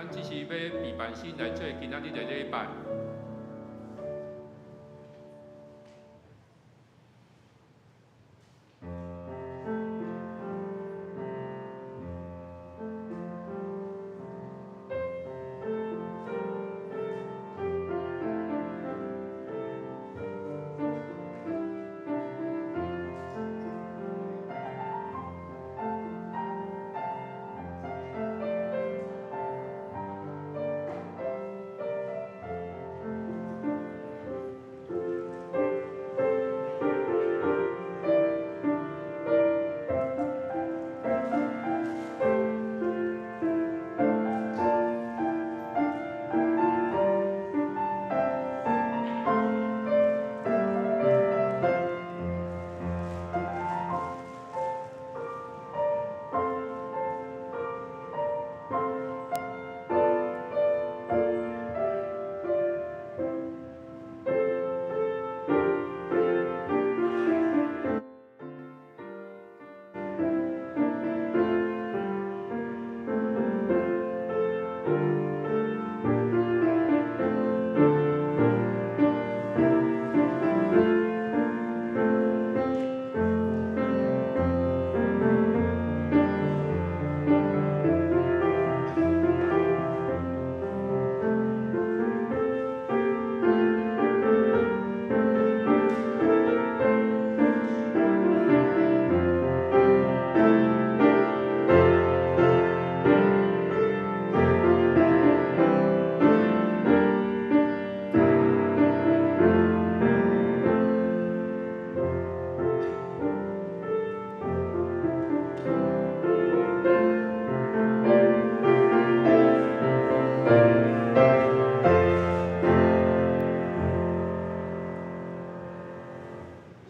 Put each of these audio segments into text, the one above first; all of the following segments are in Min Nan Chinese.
咱只是欲備辦先來做今仔日的禮拜。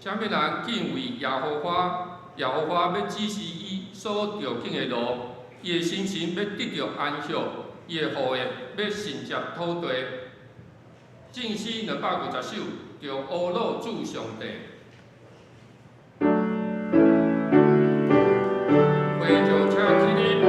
啥物人敬畏耶和華？耶和華欲指示伊所著揀的路，伊的心神欲得著安息，伊的後裔欲承接土地。聖詩250首，著阿魯主上帝。會眾請起立。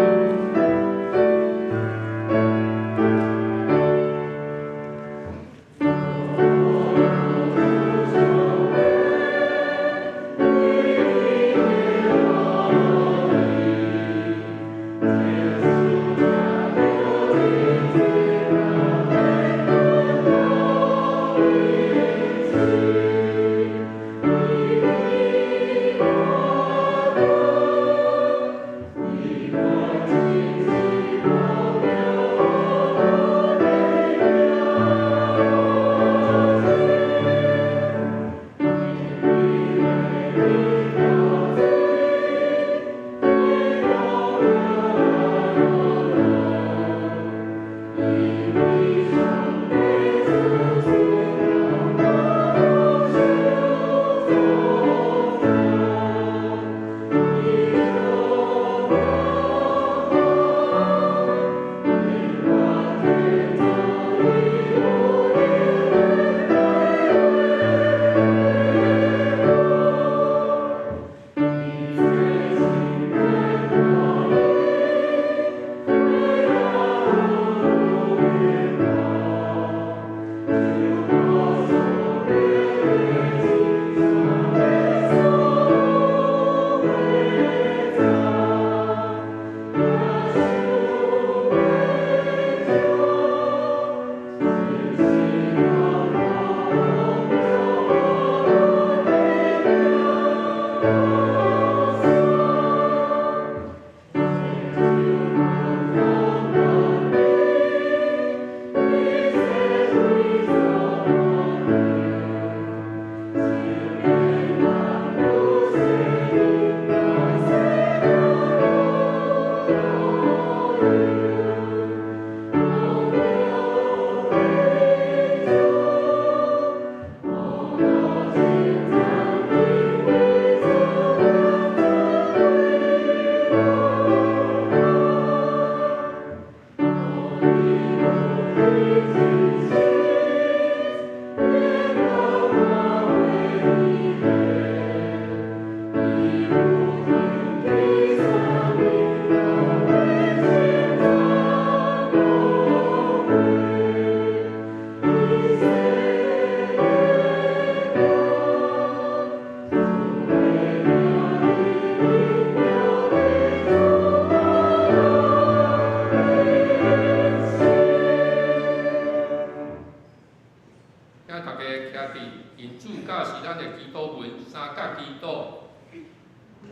Thank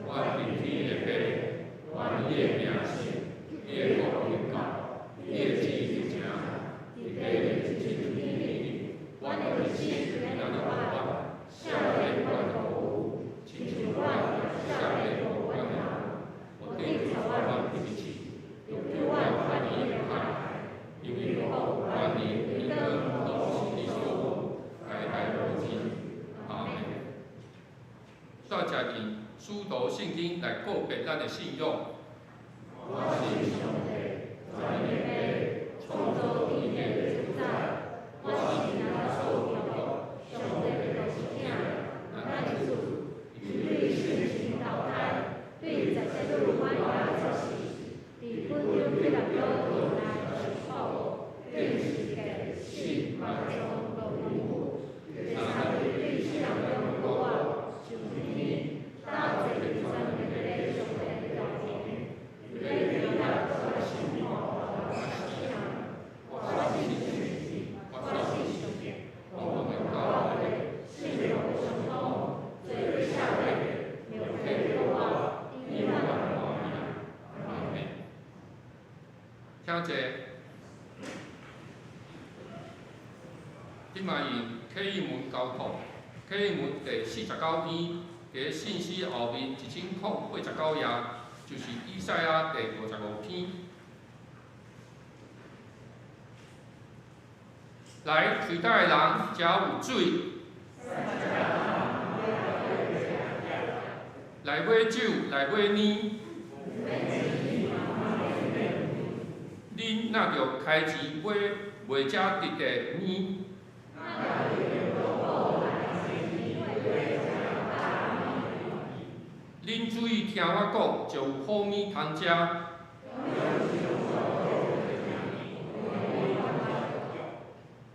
阮伫天的父，願你的名聖，你的國臨到，你的旨意成，佇地親像天頂。阮的日子今仔日予阮，赦免阮的錯誤，親像阮也赦免予阮的人。無准予阮入試，著救阮脫離兇害，因為國、權能、榮光，攏是你所有，代代無盡。阿門。煞才用使徒信經來告白咱的信仰。我信上帝，全能的父，創造天地的主宰。我信耶穌基督，上帝的獨生子，咱的主。伊對聖神投胎，對十節女瑪利亞出世，佇本丟彼拉多底下受苦，釘十字架死，埋葬落陰府。第三日對死人中復活，上天，倒坐佇全能的上帝的右邊，佇咧天來審判活人死人。我信聖神，我信上帝，共同的教會，聖徒相通，罪赦免，肉體復活，永遠的活命。阿門。請坐。這擺用啟文交託，啟文第49篇，佇咧信息後面1089頁，就是以賽亞第55篇。來，吹台的人，遮有水。來買酒，來買奶。恁若著開錢買袂遮值的奶。恁注意聽我講，就有好物通食。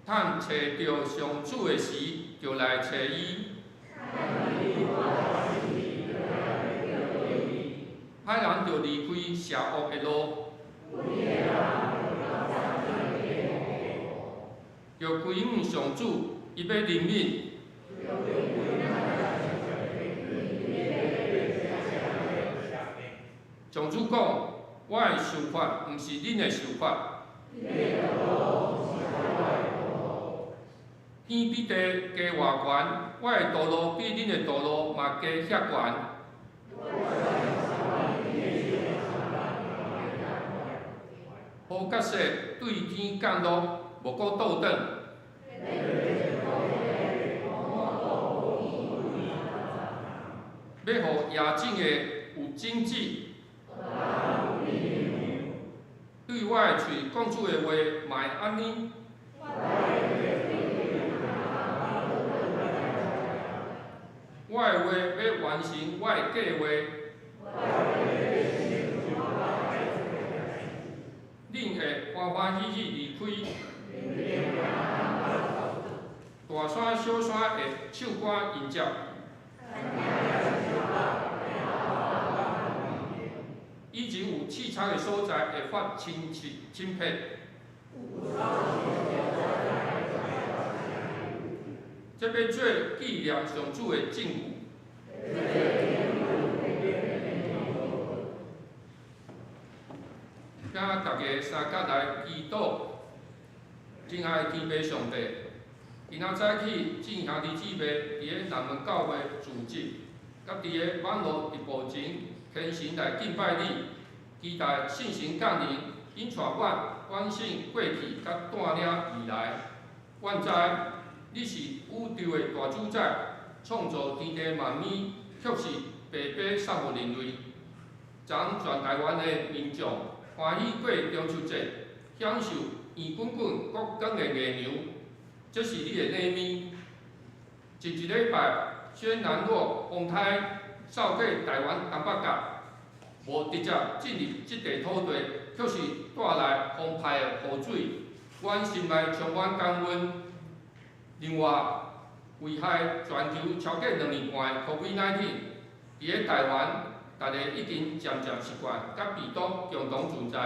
趁揣著上主的時，就來揣伊。歹人著離開邪惡的路，著歸向上主，伊欲憐憫。上主講：我的想法毋是恁的想法。天比地低偌懸，我的道路比恁的道路嘛低遐懸。雨佮雪對天降落，無閣倒轉。欲予野種的有種子。對我的喙講出的話嘛會按呢。我的話欲完成我的計劃。恁會歡歡喜喜離開。大山小山會唱歌迎接。以前有刺插的所在會發親切親切。這欲做紀念上主的證據。請大家相佮來祈禱，親愛的天父上帝，今仔早起，眾兄弟姊妹佇咧南門教會聚集，佮佇咧網路直播前，虔誠來敬拜你，期待聖神降臨，引帶阮反省過去佮帶領未來。阮知你是宇宙的大主宰，創造天地萬物，卻是白白送予人類。昨全台灣的民眾歡喜過中秋節，享受圓滾滾國光的月娘，這是你的禮物。前一禮拜，宣南若風颱掃過台灣東北角，無直接進入這塊土地，卻是帶來澎湃的雨水。阮心內充滿感恩。另外，危害全球超過2年半的 COVID-19，佇咧台灣，大家已經漸漸習慣，佮病毒共同存在。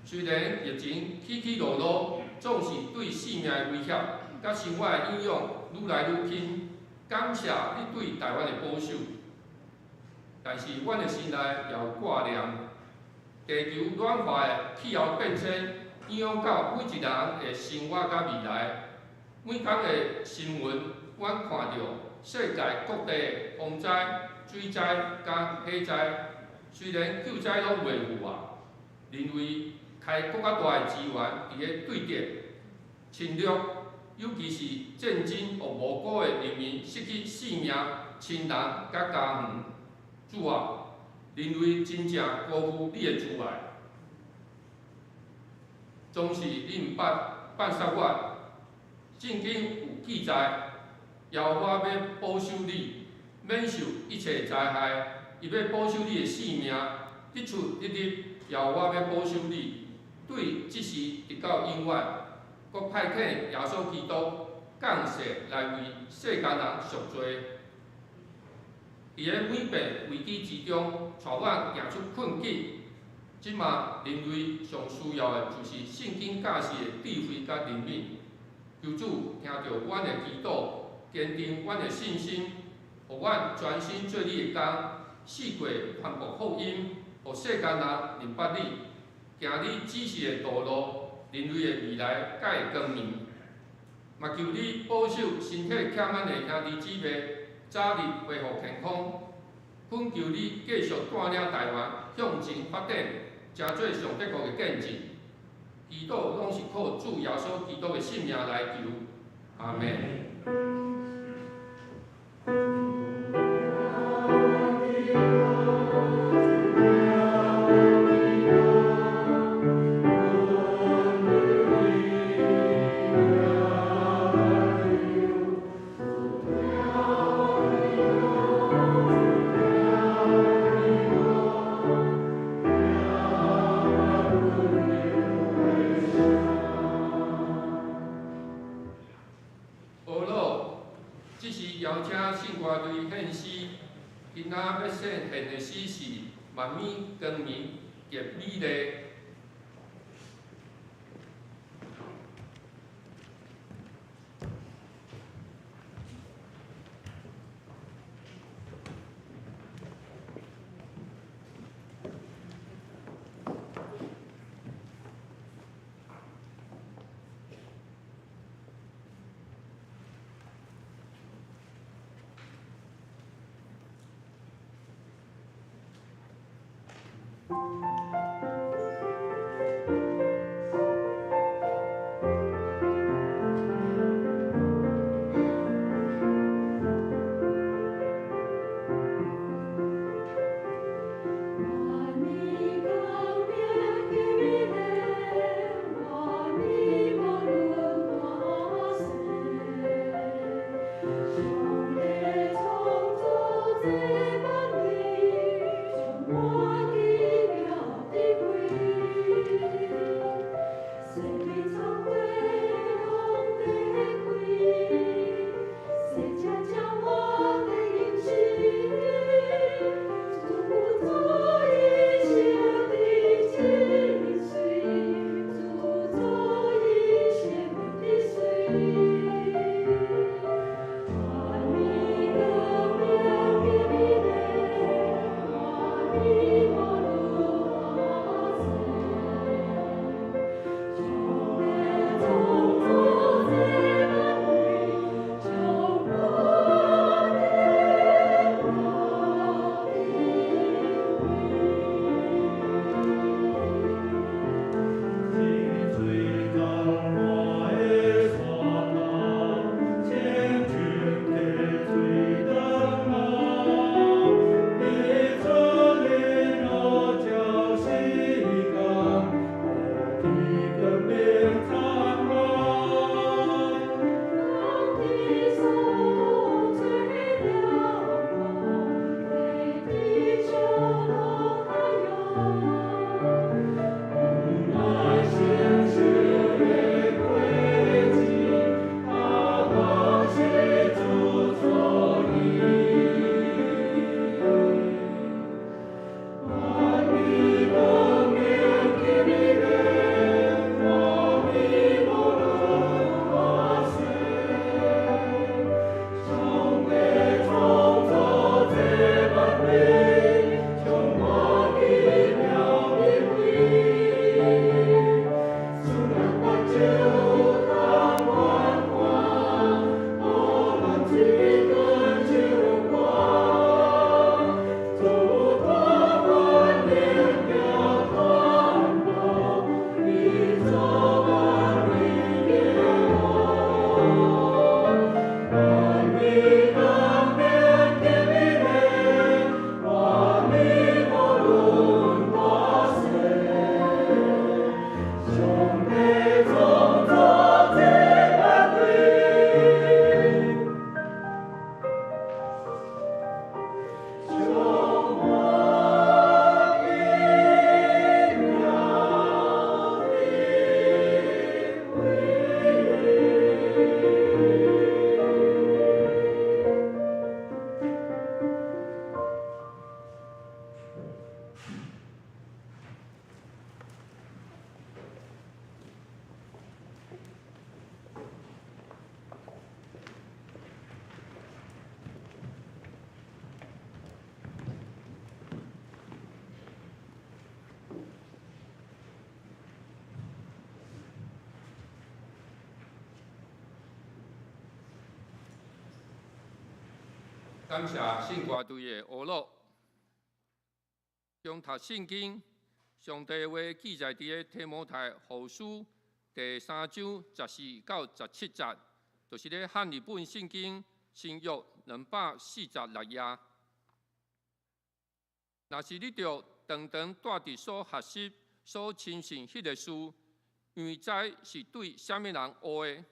雖然疫情起起落落，總是對性命的威脅，佮生活的影響愈來愈輕。感謝你對台灣的保守。但是阮的心內也有掛念。地球暖化的氣候變遷，影響到每一人的生活佮未來。每工的新聞，阮看著世界各地的風災、水災佮火災，雖然救災攏袂赴啊，人為開閣較大的資源佇咧對敵侵略，尤其是戰爭，予無辜的人民失去性命、親人佮家園。主啊，人類真正辜負你的慈愛，總是你毋捌放殺阮。聖經有記載，耶和華欲保守你，免受一切災害，伊欲保守你的性命，日出日入，耶和華欲保守你，對這時直到永遠。閣派遣耶穌基督降世來為世間人贖罪。佇咧每遍危機之中，帶阮行出困境。這馬人類上需要的就是聖經教示的智慧佮憐憫。求主聽著阮的祈禱，堅定阮的信心，予阮專心做你的工，四界傳播福音，予世間人認捌你，行你指示的道路，人類的未來才會光明。嘛求你保守身體欠滿的兄弟姊妹，早日恢復健康。懇求你繼續帶領台灣向前發展，成做上帝國的見證。祈禱攏是靠主耶穌基督的聖名來求，阿們。呵咾，這是邀請聖歌隊獻詩，今仔欲獻獻的詩是《萬物光明及美麗》。萬物光明及美麗，萬物無論大細，上帝創造這萬物，充滿奇妙智慧。感謝聖歌隊的學樂，中讀聖經，上帝話記載佇個提摩太後書第三章14到17節，就是咧漢語本聖經新約246頁。若是你著常常蹛佇所學習、所深信彼个事，因為知是對啥物人學的，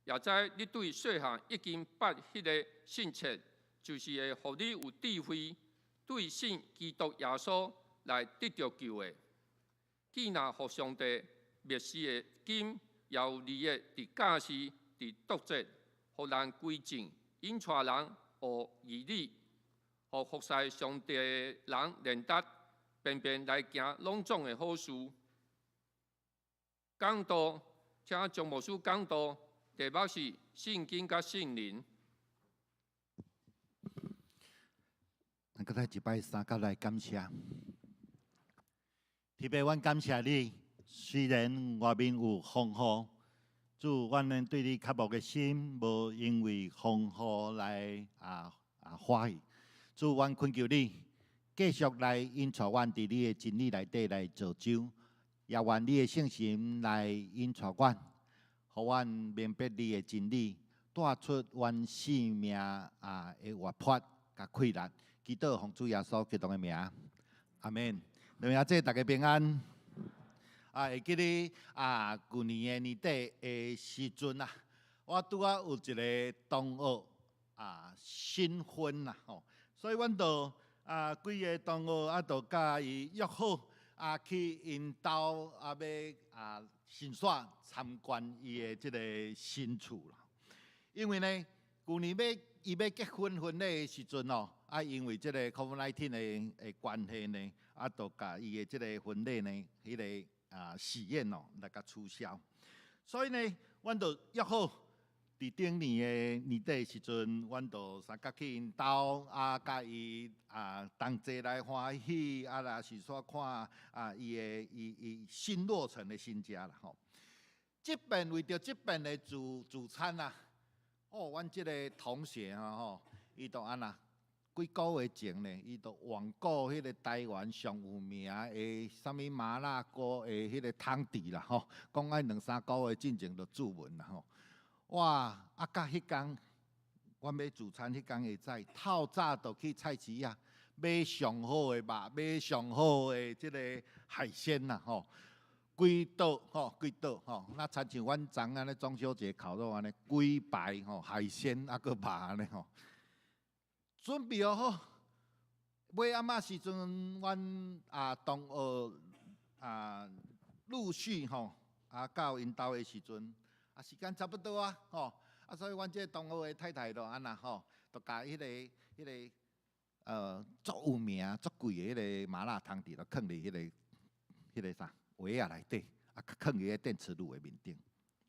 也知你對細漢已經捌彼个信冊，就是會予你有智慧，對信基督耶穌來得著救的。既若予上帝默示的金，也有利的佇教示、佇督責，予人歸正，引帶人學義理，予服侍上帝的人練達，便便來行攏總的好事。講道，請張牧師講道，題目是聖經佮聖靈。咱閣再一擺三甲來感謝，特別阮感謝你，雖然外面有風雨，主，阮能對你渴慕的心，無因為風雨來歡喜。主，阮懇求你，繼續來引帶阮佇你的真理內底來造就，也願你的聖神來引帶阮，予阮明白你的真理，帶出阮生命的活潑佮氣力。祈禱奉主耶穌基督的名，阿們。兩位阿姐，大家平安。會記得舊年的年底的時陣啊，我拄仔有一個同學新婚啦吼，所以阮就幾个同學就佮伊約好去𪜶兜欲巡視參觀伊的這个新厝啦。因為呢，舊年欲伊欲結婚婚禮的時陣哦，因為這个 COVID-19 的關係呢，就共伊的這个婚禮呢，彼个喜宴哦，來共取消。所以呢，阮就約好，佇頂年的年底的時陣，阮就三甲去𪜶兜，佮伊同齊來歡喜，來是說看伊的伊伊新落成的新家啦吼。這邊為著這邊的主餐啊，哦，阮這个同學啊吼，伊就按怎幾个月前呢，伊就網購彼个台灣上有名的啥物麻辣鍋的彼个湯底啦吼，講愛兩三个月進前就注文啦吼。哇！到彼工，阮欲聚餐彼工下早，透早就去菜市仔買上好的肉，買上好的這个海鮮啦吼。規桌吼，規桌吼，若親像阮昨按呢中秋節烤肉按呢，規排吼海鮮閣肉按呢吼。準備好，尾暗仔時陣，阮同學陸續吼到𪜶兜的時陣，時間差不多啊吼，所以阮這個同學的太太就按怎吼，就共彼个足有名、足貴的彼个麻辣湯底，就囥佇彼个啥圍仔內底，囥佇彼電磁爐的面頂，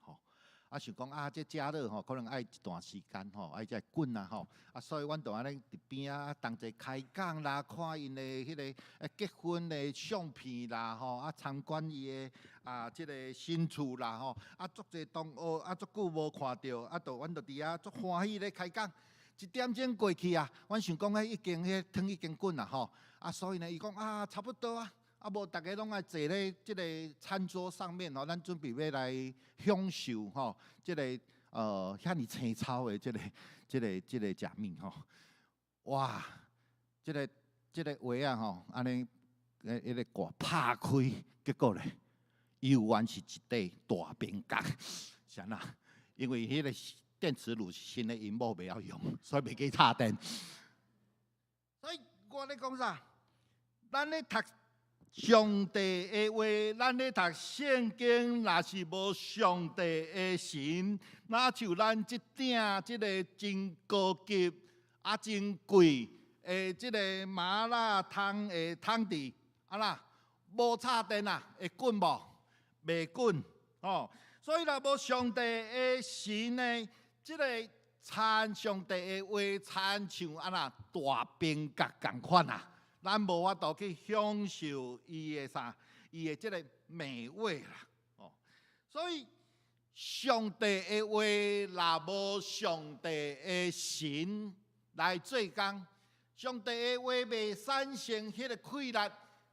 吼，想講這加熱吼，可能愛一段時間吼，愛才會滾啊吼，所以阮就按呢佇邊仔同齊開講啦，看𪜶的彼个結婚的相片啦吼，參觀伊的這个新厝啦吼，足濟同學足久無看著，就阮就佇遐足歡喜咧開講。一點鐘過去啊，阮想講彼已經彼湯已經滾啦吼，所以呢，伊講差不多啊。無逐家攏愛坐咧這个餐桌上面吼，咱準備欲來享受吼，這个遐爾青草的這个食物吼。哇！這个圍仔吼，按呢，彼个蓋拍開，結果咧，猶原是一塊大冰角，是按怎？因為彼个電磁爐是新的，𪜶某袂曉用，所以袂記插電。所以我咧講啥？咱咧讀上帝的話，咱咧讀聖經，若是無上帝的神，若像咱這鼎這个真高級真貴的這个麻辣湯的湯底，啊啦，無插電啊，會滾無？袂滾哦。所以若無上帝的神呢，這个餐上帝的話，親像按怎大冰角仝款啊！咱無法度去享受伊的啥，伊的這个美味啦，哦。所以上帝的話，若無上帝的神，來做工。上帝的話袂產生彼個氣力，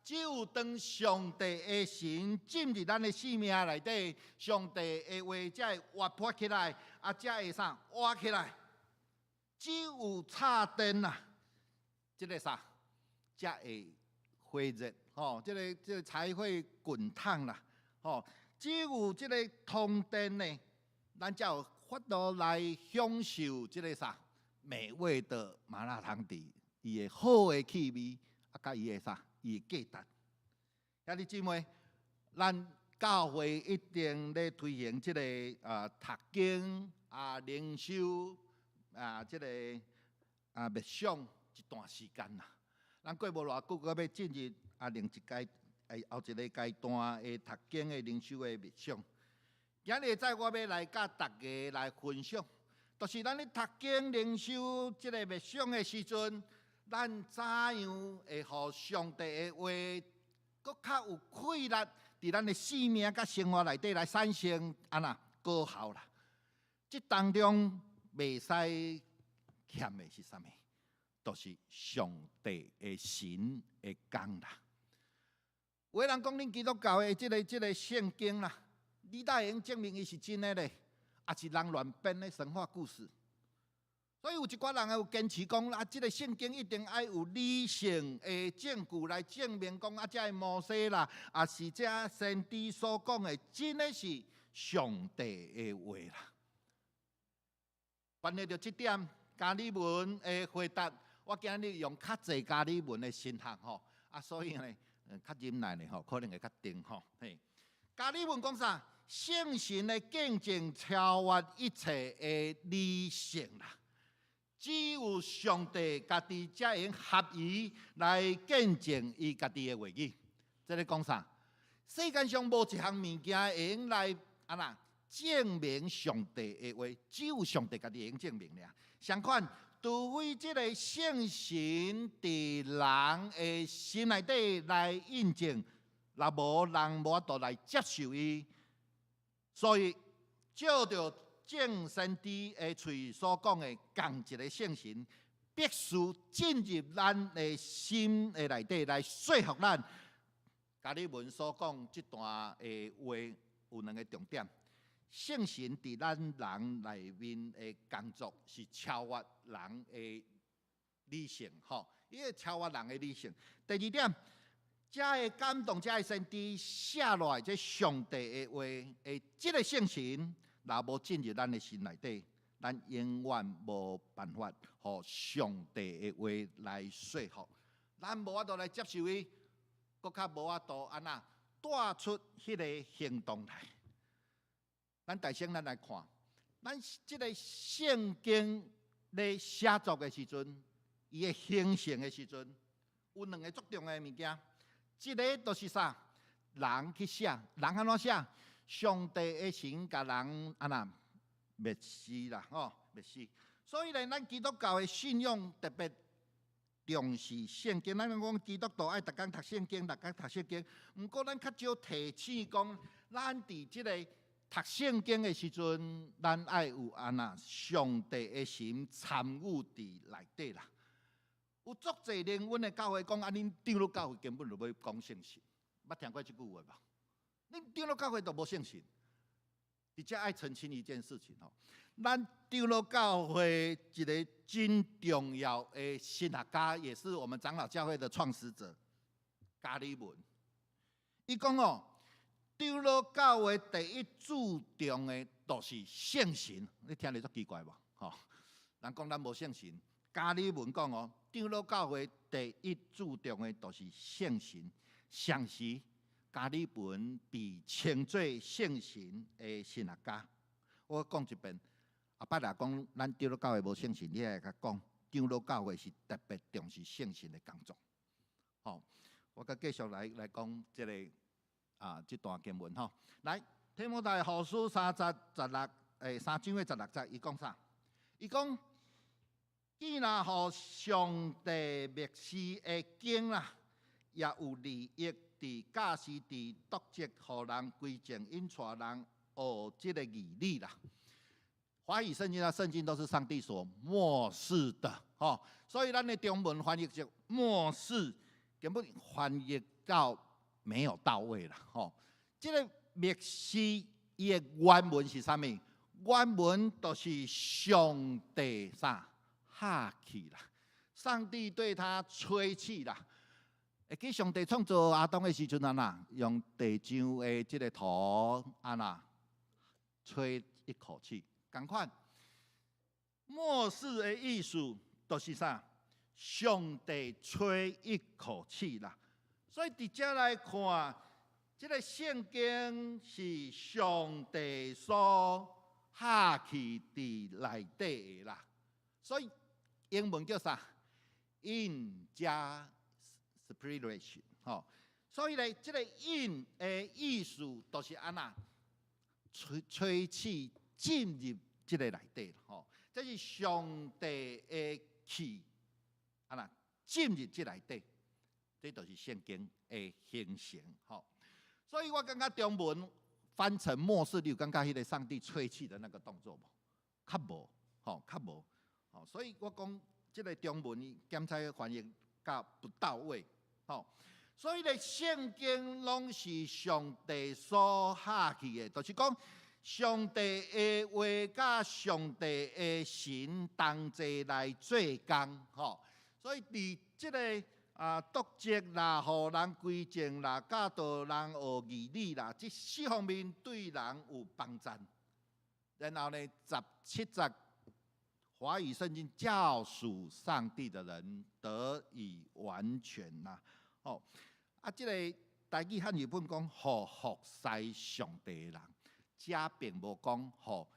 只有當上帝的神進入咱的生命內底，上帝的話才會活潑起來，啊，才會啥活起來。只有插電啊，這个啥才會火熱，吼，這个才會滾燙啦，吼。只有這个通電呢，咱才有法度來享受這个啥美味的麻辣湯底，伊的好的氣味，啊，佮伊的啥，伊的價值。兄弟姊妹，咱教會一定咧推行這个讀經啊靈修啊這个默想一段時間啦。咱過無偌久，閣欲進入另一階後一个階段的讀經的靈修的默想。今日早我欲來佮大家來分享，就是咱咧讀經靈修這个默想的時陣，咱怎樣會予上帝的話閣較有氣力，佇咱的生命佮生活內底來產生按怎果效啦？這當中袂使欠的是啥物？就是上帝的神的工啦。有的人講恁基督教的這个聖經啦，你哪會用證明伊是真的咧？抑是人亂編的神話故事？所以有一寡人有堅持講啊，這个聖經一定愛有理性的證據來證明講啊，這个摩西啦，抑是這先知所講的，真的是上帝的話啦。關於著這點，加爾文的回答，我今日用較濟加爾文的神學吼，啊，所以呢，較忍耐呢吼，可能會較長吼。嘿，加爾文講啥？聖神的見證超越一切的理性啦。只有上帝家己才會合宜來見證伊家己的話語。這咧講啥？世間上無一項物件會用來按怎證明上帝的話，只有上帝家己會用證明爾。相反，除非這个聖神佇人的心內底來印證，若無人無法度來接受伊。所以照著眾先知的喙所講的，仝一个聖神必須進入咱的心的內底來說服咱。加爾文所講這段的話有兩个重點：聖神佇咱人內面的工作是超越人的理性，吼，伊會超越人的理性。第二點，這會感動這个先知寫落來這上帝的話的這个聖神，若無進入咱的心內底，咱永遠無辦法予上帝的話來說服。咱無法度來接受伊，閣較無法度按怎帶出彼个行動來。咱大先咱來看，咱這个聖經咧寫作的時陣，伊的形成的時陣，有兩个足重要的物件。一个就是啥？人去寫，人按怎寫？上帝的神共人按怎默示啦，吼，默示。所以咧，咱基督教的信仰特別重視聖經。咱講基督徒愛逐工讀聖經，逐工讀聖經。毋過咱較少提醒講，咱佇這个讀聖經的時陣，咱愛有按怎上帝的神參與佇內底啦。有足濟靈恩的教會講，啊，恁長老教會根本就無講聖神，捌聽過這句話無？恁長老教會都無聖神。佇遮愛澄清一件事情吼，咱長老教會一个真重要的神學家，也是我們長老教會的創始者加爾文。伊講哦，長老教會第一注重的，就是聖神。你聽著足奇怪無？吼，人講咱無聖神，加爾文講哦，長老教會第一注重的，就是聖神。相時，加爾文被稱做聖神的神學家。我講一遍，後擺若講咱長老教會無聖神，你愛共講，長老教會是特別重視聖神的工作。吼，我閣繼續來講這个這段經文吼。來，提摩太後書三節十六，三章的十六節，伊講啥？伊講，既若予上帝默示的經啦，也有利益佇教示、佇督責、予人歸正、引帶人學這个義理啦。華語聖經啊，聖經都是上帝所默示的，吼，所以咱的中文翻譯就默示，根本翻譯到沒有到位啦，吼。這個默示伊的原文是啥物？原文就是上帝啥哈氣啦，上帝對他吹氣啦。會記上帝創造亞當的時陣按怎，用地上的這個土按怎吹一口氣。仝款，默示的意思就是啥？上帝吹一口氣啦。所以佇遮來看，這個聖經是上帝所哈氣佇內底的啦。所以英文叫啥？In 加 Spiration，吼。所以咧，這個 in 的意思就是按怎吹吹氣進入這個內底，吼。這是上帝的氣，按怎進入這內底，這就是聖經的形成，吼。所以我感覺中文翻成默示，你有感覺彼個上帝吹氣的那個動作無？較無，吼，較無，吼。所以我講這個中文檢查翻譯較不到位，吼。所以咧，聖經攏是上帝所哈氣的，就是講上帝的話佮上帝的神同齊來做工，吼。所以佇這個督責啦，予人歸正啦，教導人學義理啦，這四方面對人有幫贊。然後呢，17節華語聖經叫屬上帝的人得以完全啦。哦，啊，這個台語漢語本講，予服侍上帝的人，遮並無講予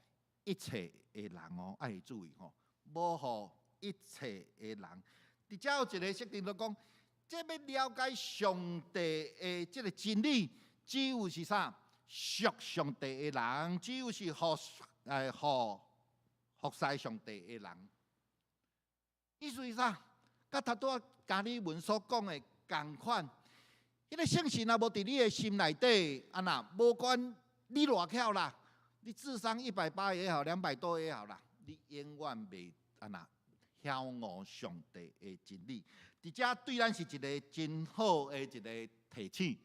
一切的人哦，愛注意吼，無予一切的人。佇遮有一個設定，就講，這欲了解上帝的這個真理，只有是啥？屬上帝的人，只有是予服侍上帝的人。意思是啥？佮頭拄仔加爾文所講的仝款，彼個聖神若無佇你的心內底，按怎，無管你偌巧啦，你智商180也好，200多也好啦，你永遠袂按怎曉悟上帝的真理。佇遮對咱是一個真好的一個提醒。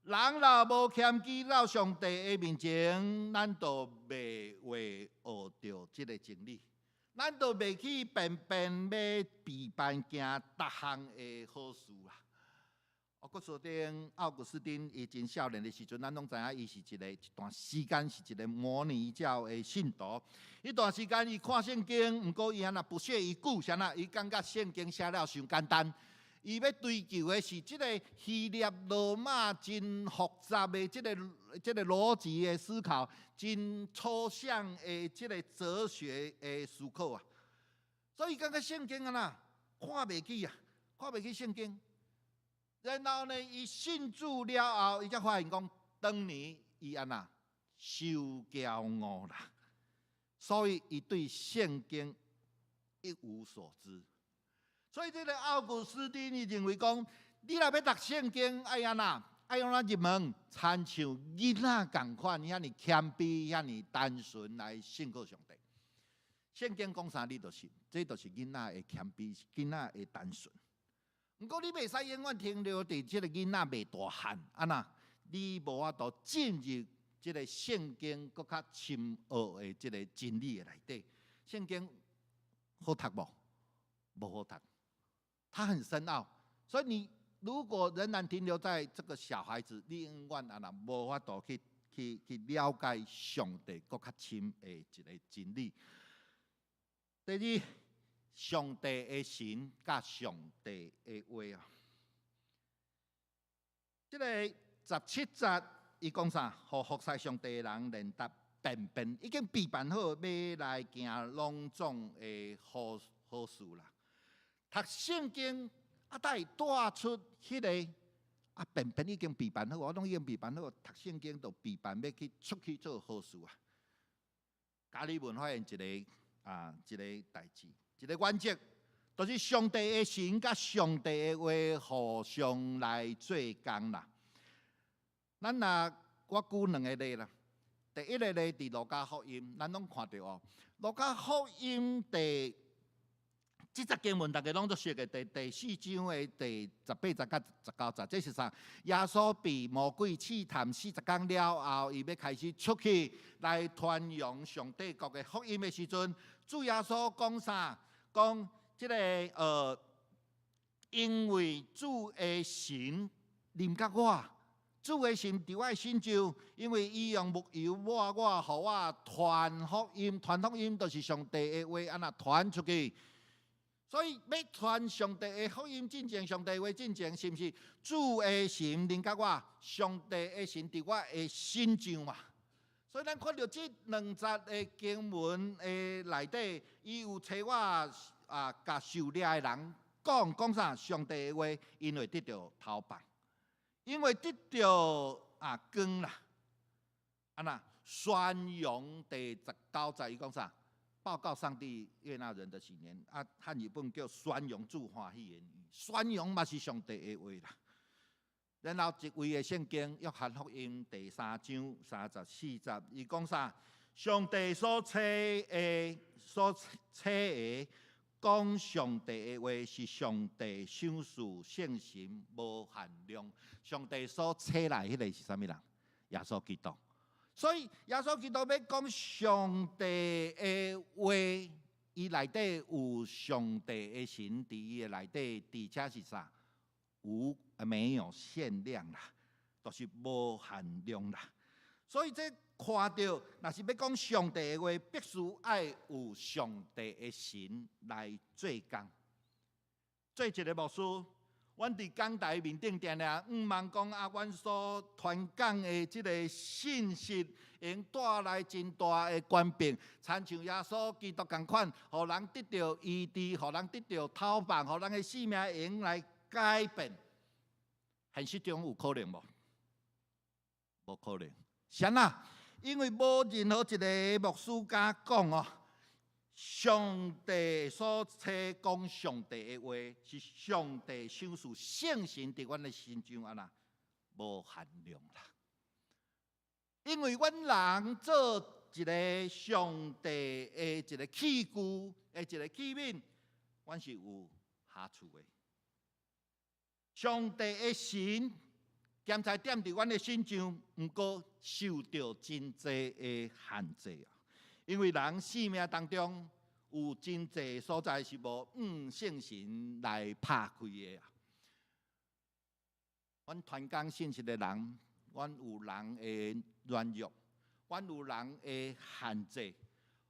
人若無謙虛到上帝的面前，咱就袂會學著這個真理，咱就袂去辨辨欲備辦行逐項的好事啦。奧古斯丁伊真少年的時陣，咱攏知影伊是一個一段時間是一個摩尼教的信徒。彼段時間伊看聖經，毋過伊按怎不屑一顧，啥啦？伊感覺聖經寫了傷簡單。伊欲追求的是這個希臘羅馬真複雜的這個邏輯的思考，真抽象的這個哲學的思考啊。所以感覺聖經按怎看袂起啊，看袂起聖經。然後呢，伊信主了後，伊才發現講，當年伊按怎傷驕傲啦，所以伊對聖經一無所知。所以這個奧古斯丁伊認為講，你若欲讀聖經，愛按怎，愛按怎入門，親像囡仔仝款，遐爾謙卑，遐爾單純來信靠上帝。聖經講啥，你就信，這就是囡仔的謙卑，囡仔的單純。毋過你袂使永遠停留佇這個囡仔未大漢，按怎，你無法度進入這個聖經閣較深奧的這個真理的內底。聖經好讀無？無好讀，它很深奧。所以你如果仍然停留在這個小孩子，你永遠按怎無法度去了解上帝閣較深的一個真理。第二，上帝的神佮上帝的話啊，這個十七節伊講啥？予服侍上帝的人練習辨辨，已經備辦好，欲來行攏總的好好事啦。讀聖經啊，會帶出彼個啊，辨辨已經備辦好，我攏已經備辦好，讀聖經就備辦欲去出去做好事啊。加爾文發現一個代誌，一個原則，就是上帝的神佮上帝的話互相來做工啦。咱若我舉兩個例啦，第一个咧，佇路加福音，咱攏看著哦。路加福音第這節經文，大家攏足熟的，第四章的第18節佮19節，這是啥？耶穌被魔鬼試探40工了後，伊欲開始出去來傳揚上帝國的福音的時陣，主耶穌講啥？講這个因為主的神臨到我。主的神佇我的身上，因為伊用抹油抹我，予我傳福音。傳福音就是上帝的話，按怎傳出去。所以欲傳上帝的福音進前，上帝的話進前，是毋是主的神臨到我？上帝的神佇我的身上嘛？所以咱看著這兩節的經文的內底，伊有揣我啊，共受掠的人講講啥？上帝的話，𪜶會得著頭放。因為得著啊光啦，按怎宣揚第19節，伊講啥？報告上帝悅納人的禧年啊，漢語本叫宣揚主歡喜的年，宣揚嘛是上帝的話啦。然後一位的聖經約翰福音第三章34節，伊講啥？上帝所差的所差的講上帝的話，是上帝賞賜聖神無限量。上帝所差來彼个是啥物人？耶穌基督。所以耶穌基督欲講上帝的話，伊內底有上帝的神佇伊的內底，而且是啥？無沒有限量啦，就是無限量啦。所以這看著，若是欲講上帝的話，必須愛有上帝的神來做工。做一个牧師，阮佇講台面頂定定向望講啊，阮所傳講的這个信息，會帶來真大的權柄，親像耶穌基督仝款，予人得著醫治，予人得著頭放，予人的性命會用來改變。現實中有可能無？無可能。啥啦？因為無任何一个牧師敢講哦，上帝所差講上帝的話，是上帝賞賜聖神佇阮的身上按怎無限量啦。因為阮人做一个上帝的一个器具的一个器皿，阮是有瑕疵的。上帝的神檢查踮佇阮的身上，毋過受著真濟的限制啊！因為人生命當中有真濟所在是無向聖神來拍開的啊！阮傳講信息的人，阮有人的軟弱，阮有人的限制，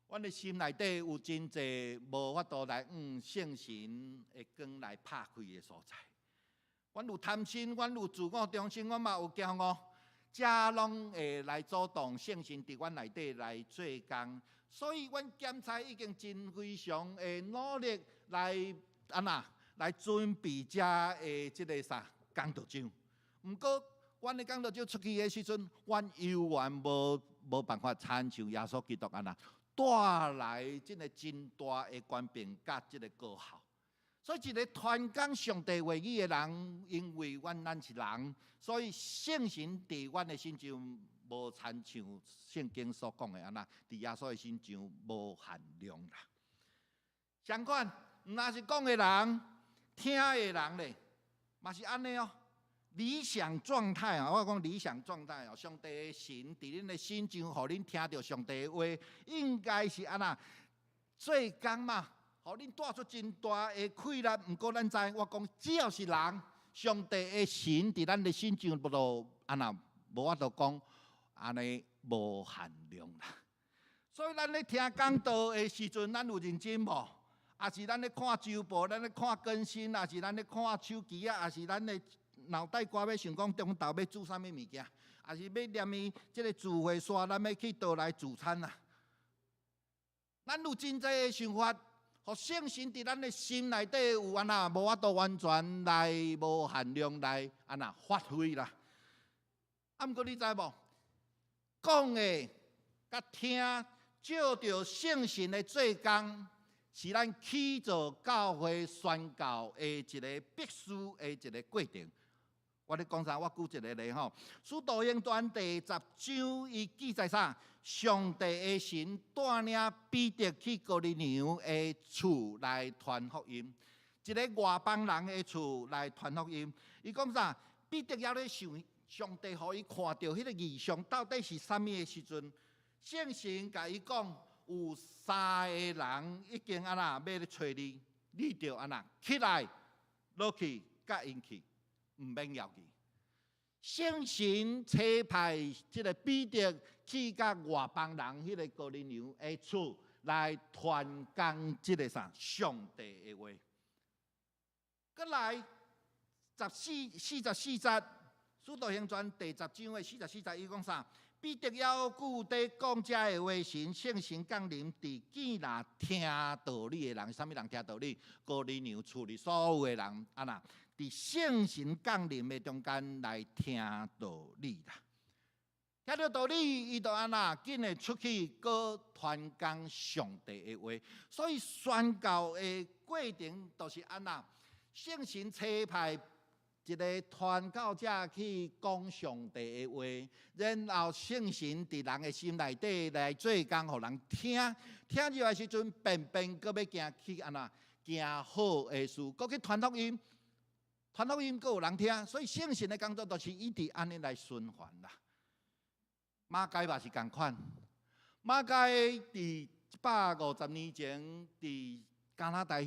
阮的心內底有真濟無法度來向聖神的光來拍開的所在。阮有貪心，阮有自我中心，阮嘛有驕傲，這攏會來阻擋聖神佇阮內底來做工。所以，阮檢查已經真非常的努力來按怎來準備這的這个啥講道場。毋過，阮的講道場出去的時陣，阮猶原無辦法親像耶穌基督按怎帶來這个真大的權柄佮這个果效。所以，一个傳講上帝話語的人，因為阮咱是人，所以聖神佇阮的身上無親像聖經所講的按怎，佇耶穌的身上無限量啦。相反，毋但是講的人，聽的人咧，嘛是按呢哦。理想狀態啊，我講理想狀態哦，上帝的神佇恁的身上，予恁聽著上帝的話，應該是按怎做工嘛？予恁帶出真大的氣力。毋過咱知，我講只要是人，上帝的神佇咱的身上，無就按怎無法度講按呢無限量啦。所以咱咧聽講道的時陣，咱有認真無？抑是咱咧看週報，咱咧看更新，抑是咱咧看手機啊，抑是咱的腦袋瓜欲想講中晝欲煮啥物物件，抑是欲念伊這个聚會煞，咱欲去佗來聚餐啊？咱有真濟的想法，予聖神佇咱的心內底有按怎無法度完全來無限量來按怎發揮啦。啊，毋過你知無？講的佮聽，藉著聖神的做工，是咱起做教會宣教的一个必須的一个過程。我咧講啥？我舉一個例吼，《使徒行傳》第10章，伊記載啥？上帝的神帶領彼得去哥尼流的厝來傳福音，一个外邦人的厝來傳福音。伊講啥？彼得猶咧想，上帝予伊看著彼个異象到底是啥物的時陣，聖神共伊講，有三个人已經按怎欲來揣你，你著按怎起來落去佮𪜶去，毋免猶豫。聖神差派這个彼得去佮外邦人彼个哥尼流的厝來傳講這个啥上帝的話。閣來44節，使徒行傳第10章的44節，伊講啥？彼得猶久佇講這个話時，聖神降臨佇見若聽道理的人，啥物人聽道理？哥尼流厝裡所有的人，按怎？佇聖神降臨的中間來聽道理啦。聽著道理，伊就按怎？緊的出去，閣傳講上帝的話。所以宣教的過程就是按怎？聖神差派一个傳教者去講上帝的話，然後聖神佇人的心內底來做工，予人聽。聽入來時陣，變變閣欲行去按怎？行好的事，閣去傳福音，傳福音閣有人聽。所以聖神的工作就是一直按呢來循環啦。馬偕嘛是仝款，馬偕佇150年前佇加拿大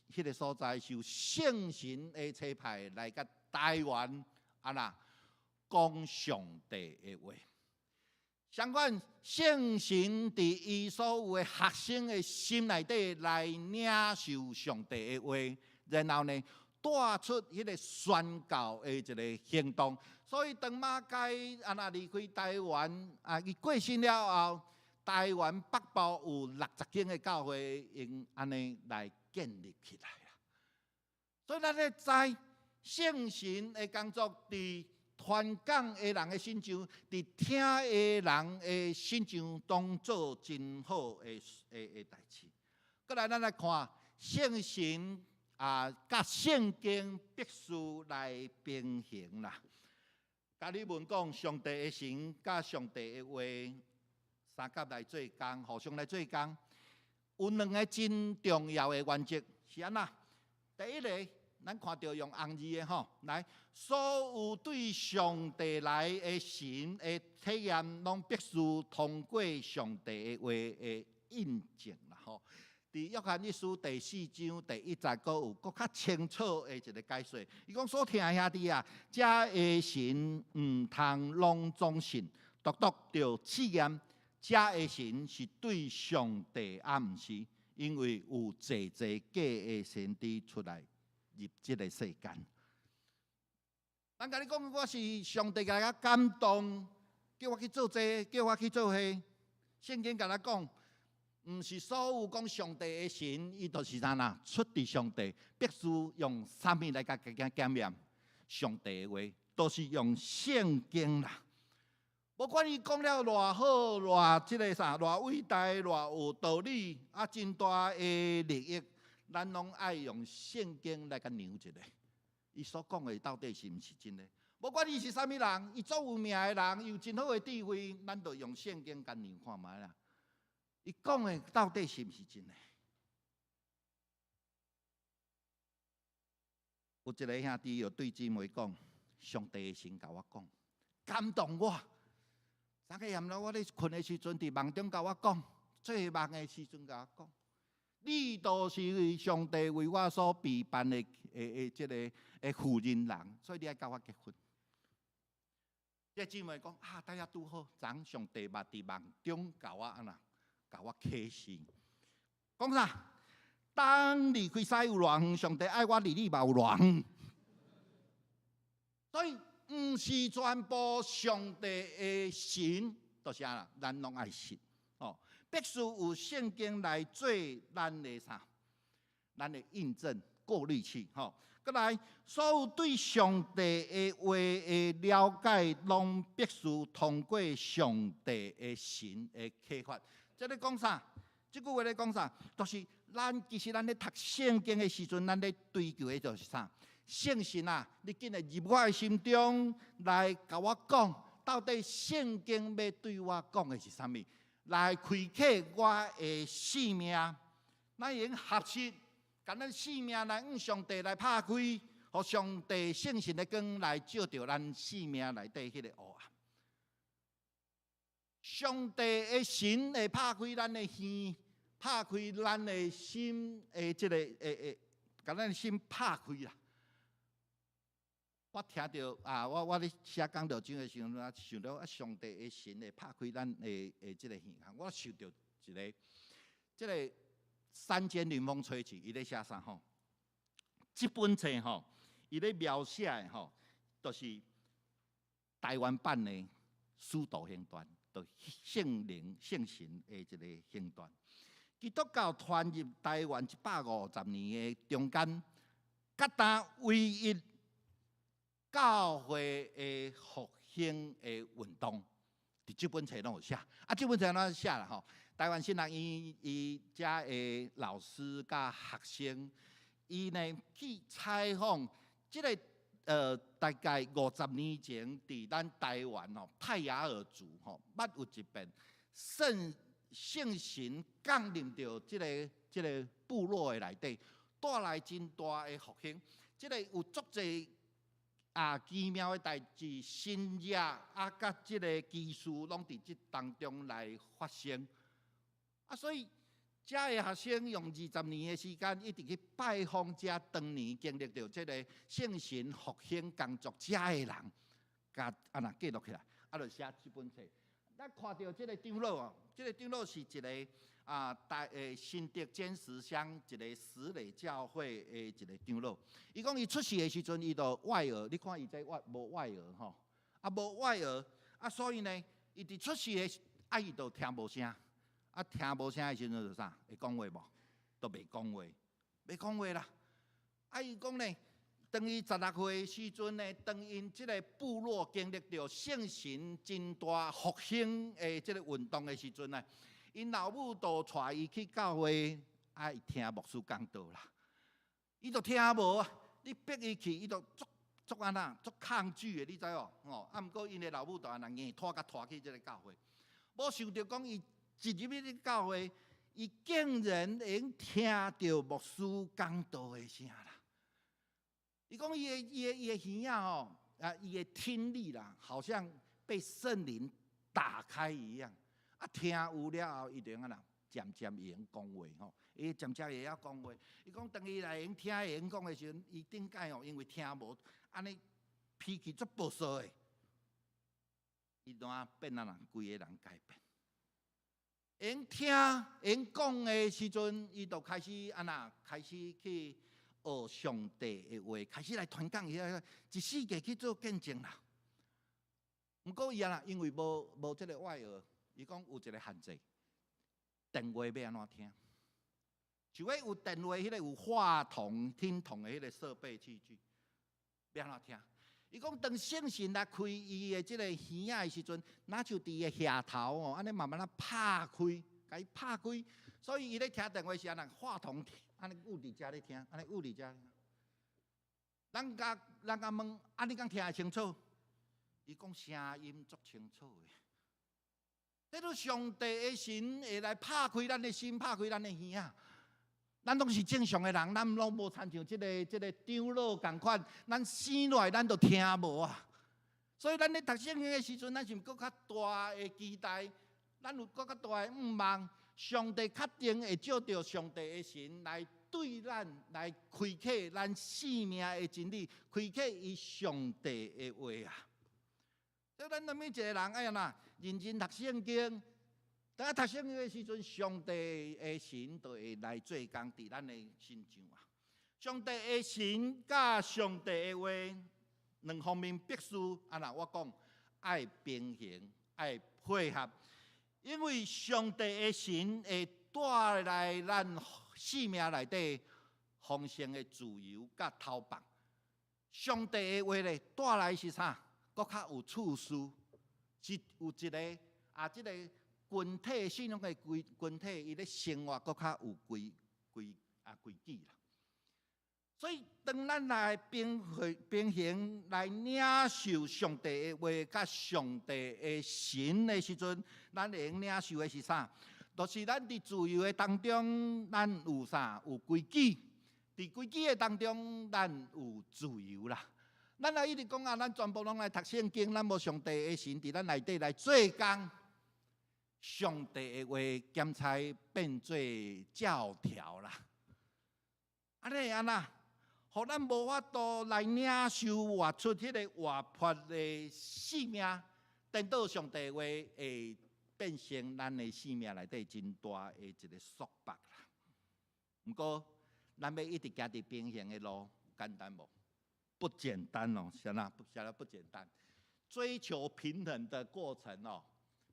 彼个所在，受聖神的差派來佮台灣按怎講上帝的話。相反，聖神佇伊所有的學生的心內底來領受上帝的話，然後呢，帶出彼个宣教的一个行動。所以當馬偕按怎離開台灣啊，伊過身了後，台灣北部有60間的教會，用按呢來建立起來啦。所以咱咧知聖神的工作，佇傳講的人的身上，佇聽的人的身上，當做真好的代誌。閣來，咱來看聖神啊，佮聖經必須來平衡啦。加爾文講，上帝的神佮上帝的話相佮來做工，互相來做工。有兩个真重要的原則是按怎？第一个，咱看著用紅字的吼，來，所有對上帝來的神的體驗，攏必須通過上帝的話的印證啦吼。佇約翰一書第4章第1節，閣有閣較清楚的一个解說。伊講所疼的兄弟啊，這个神毋通攏總信，獨獨著試驗。這个神是對上帝抑毋是，因為有濟濟假的先知出來入這个世間。人共你講，我是上帝共我感動，叫我去做這個，叫我去做彼。聖經共咱講，毋是所有講上帝的神，伊就是啥啦？出自上帝，必須用啥物來共檢驗？上帝的話，都是用聖經啦。無管伊講了偌好，偌這个啥，偌偉大，偌有道理，啊，真大的利益，咱攏愛用聖經來共量一下。伊所講的到底是毋是真的？無管伊是啥物人，伊足有名的人，有真好的智慧，咱就用聖經共量看覓啦。伊講的到底是毋是真的？有一个兄弟又對姊妹講：上帝的神共我講，感動我。昨昏我咧睏的時陣，佇夢中共我講，做夢的時陣共我講，你就是上帝為我所備辦的這个的婦人人，所以你愛佮我結婚。這姊妹講啊，大家拄好，昨上帝嘛佇夢中共我按怎，共我啟示，講啥？當離開西有偌遠，上帝愛我離你嘛有偌遠。所以毋是全部上帝的神，就是按怎，咱攏愛信哦。必須有聖經來做咱的啥？咱的印證過濾器吼。閣來，所有對上帝的話的了解，攏必須通過上帝的神的啟發。這咧講啥？這句話咧講啥？就是咱其實咱咧讀聖經的時陣，咱咧追求的就是啥？聖神啊，你緊來入我的心中來共我講，到底聖經欲對我講的是啥物？來開啟我的生命，咱會用合適，共咱生命來向上帝來拍開，予上帝聖神的光來照著咱生命內底彼個黑暗。上帝的神會拍開咱的耳，拍開咱的心的這个，會會，共咱的心拍開啦。我聽著啊，我咧寫講道章的時陣，我想著啊，上帝的神會拍開咱的這个耳孔，我想著一个，這个山間林風吹起，伊咧寫啥吼？這本冊吼，伊咧描寫的吼，就是台灣版的《使徒行傳》，就聖靈聖神的一个行傳。基督教傳入台灣150年的中間，佮今唯一教會的復興的運動，佇這本冊攏有寫。啊，這本冊按怎寫啦吼？台灣神學院伊遮的老師佮學生，伊呢去採訪這个大概50年前，佇咱台灣吼泰雅爾族吼，捌有一遍聖神降臨著這个部落的內底，帶來真大的復興。這个有足濟奇妙的代誌，神蹟啊，佮這个奇事攏佇這當中來發生。啊，所以遮的學生用20年的時間，一直去拜訪遮當年經歷著這个聖神復興工作遮的人，共按呢記錄起來，啊，就寫這本冊。咱看著這个長老哦，這个長老是一个大新竹尖石鄉一个石磊教會的一个長老。伊講伊出世的時陣，伊就外耳，你看伊這外無外耳吼，啊無外耳，啊所以呢，伊佇出世的時，啊伊就聽無聲，啊聽無聲的時陣就啥？會講話無？都袂講話，袂講話啦。啊伊講呢，當伊16歲的時陣呢，當𪜶這个部落經歷著聖神真大復興的這个運動的時陣呢，𪜶老母就帶伊去教會，愛聽牧師講道啦。伊就聽無啊，你逼伊去，伊就足足按怎，足抗拒的，你知無？吼，啊，毋過𪜶的老母就按呢硬拖共拖去這个教會。無想著講伊一入去這教會，伊竟然會用聽著牧師講道的聲啦。伊講伊的耳仔吼，啊，伊的聽力啦，好像被聖靈打開一樣。啊，聽有了後，伊就按怎，漸漸會用講話吼，伊漸漸會曉講話。伊講當伊來會用聽會用講的時陣，伊頂擺吼，因為聽無，按呢脾氣足暴躁的，伊怎變按怎，規个人改變。會用聽會用講的時陣，伊就開始按怎，開始去學上帝的話，開始來傳講伊，一世界去做見證啦。毋過伊啊，因為無這个外耳，伊講有一个限制，電話欲按怎聽？就講有電話，彼个有話筒、聽筒的彼个設備器具，欲按怎聽？伊講當聖神來開伊的這个耳仔的時陣，若像佇伊的額頭哦，按呢慢慢仔拍開，共伊拍開，所以伊咧聽電話時，按呢話筒按呢捂佇遮咧聽，按呢捂佇遮。咱共問，啊，你敢聽會清楚？伊講聲音足清楚的。這都上帝的神會來拍開咱的心，拍開咱的耳仔。咱攏是正常的人，咱攏無親像這个長老仝款，咱生落來咱就聽無啊。所以咱咧讀聖經的時陣，咱是毋閣較大的期待，咱有閣較大的向望，上帝確定會借著上帝的神來對咱來開啟咱生命的真理，開啟伊上帝的話啊。所以咱每一個人愛按怎認真讀聖經。當讀聖經的時陣，上帝的神就會來做工佇咱的身上啊。上帝的神佮上帝的話兩方面必須按怎我講愛平衡、愛配合，因為上帝的神會帶來咱生命內底豐盛的自由佮投放。上帝的話咧帶來是啥？閣較有次序，是有一个啊，這个群體信仰的規群體，伊咧生活閣較有規矩啦。所以，當咱來平衡平衡來領受上帝的話，佮上帝的神的時陣，咱會用領受的是啥？就是咱佇自由的當中，咱有啥？有規矩。佇規矩的當中，咱有自由啦。咱若一直講啊，咱全部攏來讀聖經，咱無上帝的神佇咱內底來做工，上帝的話檢查變做教條啦。按呢會按怎？予咱無法度來領受活出彼个活潑的生命，顛倒上帝話會變成咱的生命內底真大的一个束縛啦。毋過，咱欲一直行佇平衡的路，簡單無？不簡單哦，啥啦？啥啦？不簡單。追求平衡的過程哦，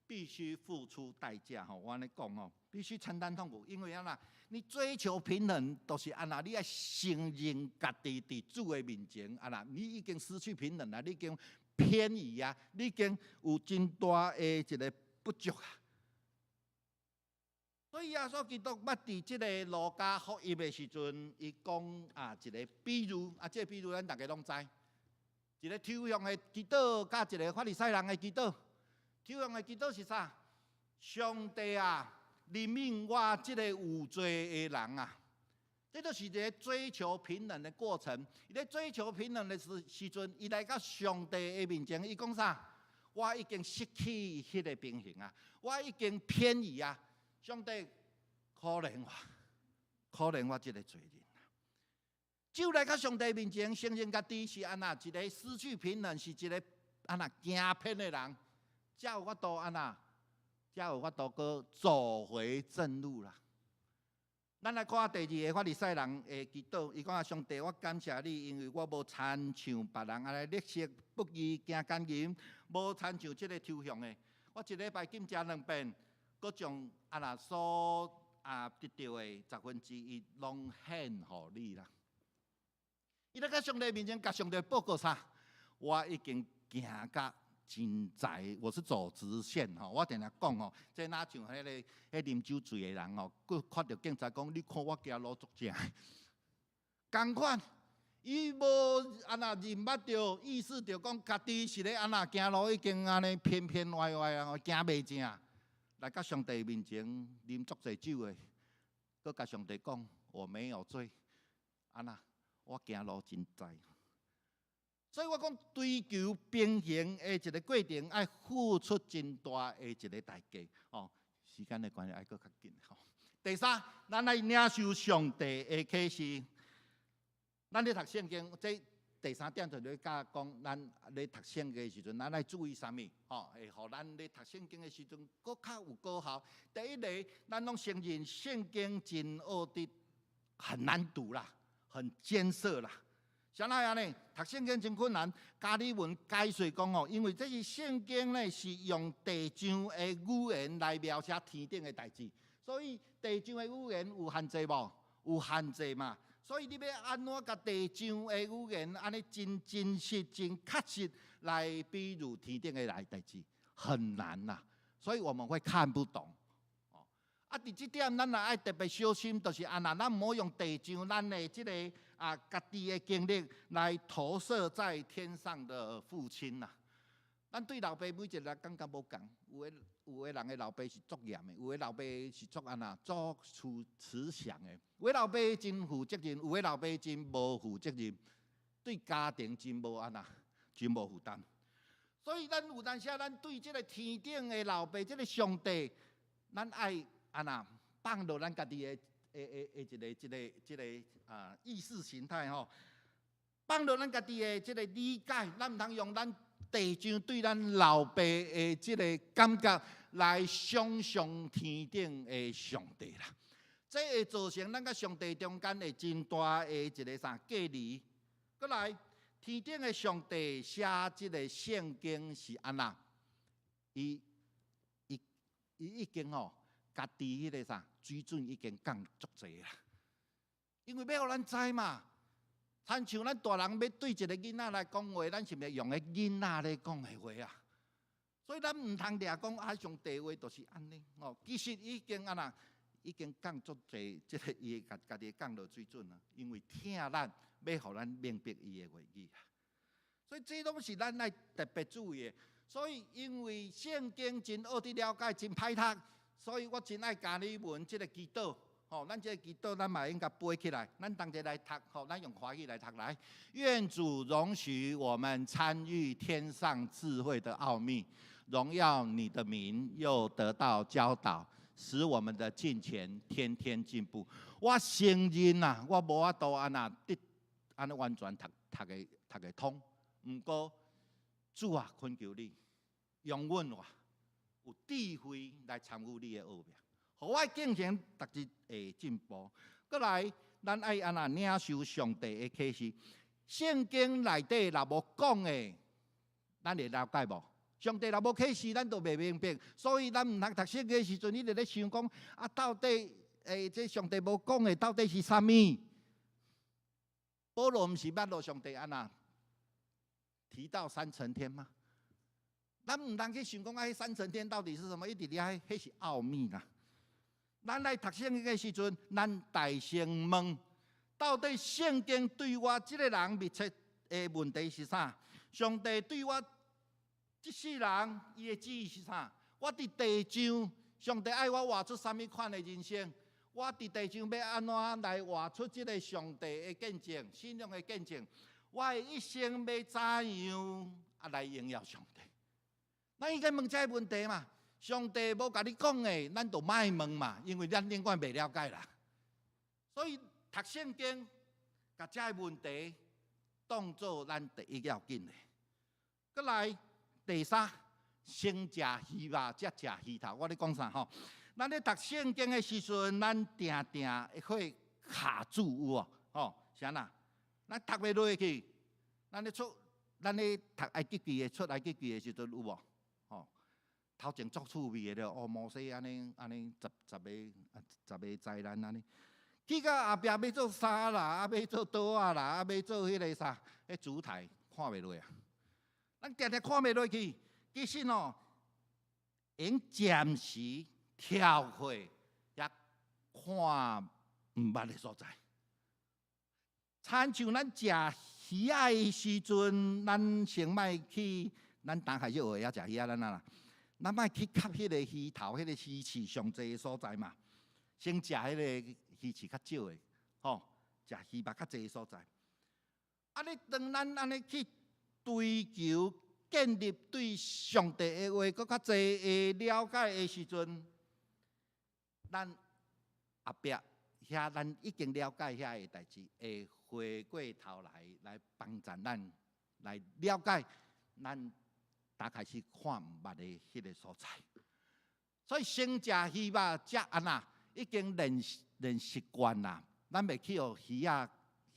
必須付出代價吼。我按呢講哦，必須承擔痛苦，因為按怎？你追求平衡，就是按怎？你愛承認家己佇主的面前，按怎？你已經失去平衡啦，你已經偏移啊，你已經有真大的一个不足啊。所以耶穌基督捌佇這个路加福音的時陣，伊講啊一个比喻，啊，這个比喻咱逐家攏知。一个抽象的祈禱，佮一个法利賽人的祈禱。抽象的祈禱是啥？上帝啊，憐憫我這个有罪的人啊！這就是一个追求平衡的過程。伊咧追求平衡的時陣，伊來到上帝的面前，伊講啥？我已經失去彼个平衡啊！我已經偏移啊！上帝可憐我，可憐我這个罪人。就來到上帝面前，承認家己是按怎一个失去平衡，是一个按怎行偏的人，才有法度按怎，才有法度閣走回正路啦。咱來看第二个法利賽人的祈禱，伊講啊，上帝，我感謝你，因為我無親像別人按呢勒色不義、行姦淫，無親像這个抽象的。我一禮拜禁食兩遍，閣將按怎所啊得著的十分之一攏獻予你啦。伊咧佮上帝面前，共上帝報告啥？我已經行甲真在，我是走直線吼。我定定講吼，這若像彼个彼啉酒醉的人吼，閣看著警察講，你看我行路足正。仝款，伊無按怎認捌著，意識著講家己是咧按怎行路已經按呢偏偏歪歪啊，行袂正。來到上帝面前啉足濟酒的，閣共上帝講我沒有罪，按怎？我行路真知。所以我講追求平衡的一个過程，愛付出真大的一个代價。哦，時間的關係，愛閣較緊吼。第三，咱愛領受上帝的啟示。咱咧讀聖經，這第三點就是咧教講，咱咧讀聖經的時陣，咱愛注意啥物？吼，會予咱咧讀聖經的時陣，閣較有果效。第一个，咱攏承認聖經真奧的很難讀啦，很艱澀啦。啥人按呢？讀聖經真困難。加爾文解釋講吼，因為這是聖經呢，是用地上的語言來描寫天頂的代誌，所以地上的語言有限制無？有限制嘛。所以你欲按怎共地上的語言按呢真真實、真確實來比喻天頂的來代誌，很難呐。所以我們會看不懂。啊，佇這點，咱若愛特別小心，就是按怎，咱毋好用地上咱的這个啊家己的經歷來投射在天上的父親呐。咱對老爸每一个人感覺無仝，有的人的老爸是足嚴的，有的老爸是足按怎足慈慈祥的，有的老爸真負責任，有的老爸真無負責任，對家庭真無按怎，真無負擔。所以咱有當時咱對這个天頂的老爸，這个上帝，咱愛按怎放落咱家己的一个、這个、這个啊意識形態吼，放落咱家己的這个理解，咱毋通用咱地上對咱老爸的這个感覺來想象天頂的上帝啦。這會造成咱佮上帝中間的真大的一个啥隔離。閣來，天頂的上帝寫這个聖經是按怎？伊已經吼，家己彼个啥水準已經降足濟啦。因為欲予咱知嘛，親像咱大人欲對一个囡仔來講話，咱是毋是用彼囡仔咧講的話啊？所以咱毋通掠講啊，上帝話就是按呢哦。其實已經按怎，已經降足濟，這个伊家家己降落水準啊，因為疼咱，欲予咱明白伊的話語啊。所以這攏是咱愛特別注意的。所以因為聖經真學得了解，真歹讀，所以我真愛加爾文這个祈禱。吼，咱這个祈禱咱嘛應該背起來，咱同齊來讀，吼，咱用華語來讀來。願主容許我們參與天上智慧的奧秘，榮耀你的名，又得到教導，使我們的敬虔天天進步。我承認啊，我無法度按那得按呢完全讀讀會讀會通。毋過主啊，懇求你，容允我有智慧來參與你的奧秘，予我敬虔逐日會進步。閣來，咱愛按怎領受上帝的啟示？聖經內底若無講的，咱會了解無？上帝若無啟示，咱就袂明白。所以咱毋通讀聖經的時陣，你就咧想講啊，到底這上帝無講的到底是啥物？保羅毋是捌予上帝按怎提到三層天嗎？咱毋通去想講啊，彼三層天到底是啥物？一直佇遐，彼是奧秘啦。咱來讀聖經的時陣，咱大聲問：到底聖經對我這个人密切的問題是啥？上帝對我這世人伊的旨意是啥？我佇地上，上帝愛我活出啥物款的人生？我佇地上欲按怎來活出這个上帝的見證、信仰的見證？我的一生欲怎樣啊來榮耀上帝？咱應該問這个問題嘛？上帝無共你講的，咱就莫問嘛，因為咱永遠袂了解啦。所以讀聖經，共這个問題當做咱第一要緊的。閣來第三，先食魚肉，才食魚頭。我咧講啥吼？咱咧讀聖經的時陣，咱定定會卡住有無？吼，啥啦？咱讀袂落去，咱咧出，咱咧讀埃及記的出埃及記的時陣有無？吼，頭前足趣味的了，哦，摩西按呢按呢十十个十个災難按呢，去到後壁欲做衫啦，啊欲做桌仔啦，啊欲做彼个啥，彼燭台看袂落啊！咱定定看袂落去，其實哦，會暫時跳過遐看毋捌的所在。親像咱食魚仔的時陣，咱先莫去，咱剛開始學會曉食魚仔，咱啊啦，咱莫去磕彼個魚頭，彼個魚刺上濟的所在嘛，先食彼個魚刺較少的，吼，食魚肉較濟的所在。啊，你當咱按呢去追求建立對上帝的話，閣較濟的了解的時陣，咱後壁遐咱已經了解遐个代誌，會回過頭來來幫助咱來了解咱剛開始看毋捌的彼个所在。所以先食魚肉，才按怎已經練練習慣啦。咱袂去予魚仔